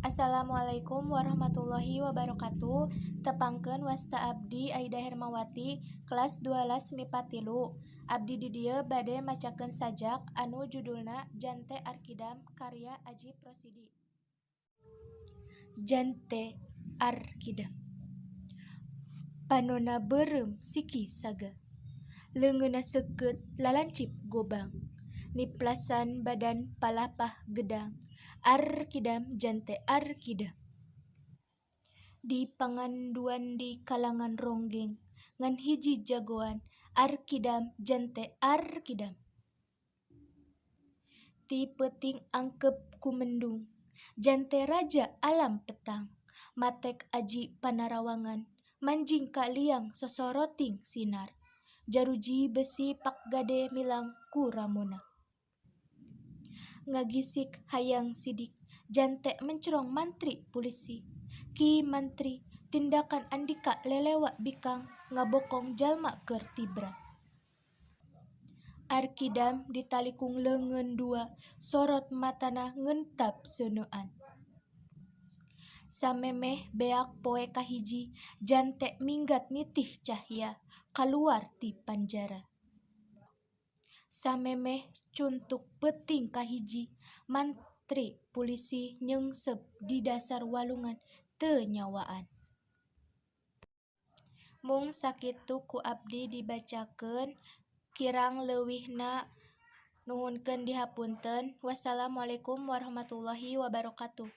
Assalamualaikum warahmatullahi wabarakatuh. Tepangkeun, wasta abdi Aida Hermawati, kelas 12 MIPA 3. Abdi di dieu bade macakeun sajak anu judulna Jante Arkidam karya Ajip Rosidi. Jante Arkidam. Panona beureum siki saga. Leungeunna seukeut lalancip gobang. Niplasan badan palapah gedang. Arkidam, jante arkidam. Dipanganduan di kalangan ronggeng. Ngan hiji jagoan. Arkidam, jante arkidam. Ti peuting angkep ku mendung. Jante raja alam petang. Matek aji panarawangan. Manjing ka liang sosoroting sinar. Jaruji besi pakgade milang ku ramona. Ngagisik hayang sidik. Jante mencrong mantri pulisi. Ki Mantri, tindakan andika lelewa bikang ngabokong jalma keur tibra. Arkidam ditalikung leungeun dua, sorot matana ngentab seuneuan. Samemeh beak poe kahiji, jante minggat nitih cahya, kaluar ti panjara. Samemeh cuntuk peuting kahiji, mantri pulisi nyeungsep di dasar walungan teu nyawaan. Mung sakitu ku abdi dibacakeun, kirang leuwihna nuhunkeun dihapunten. Wassalamualaikum warahmatullahi wabarakatuh.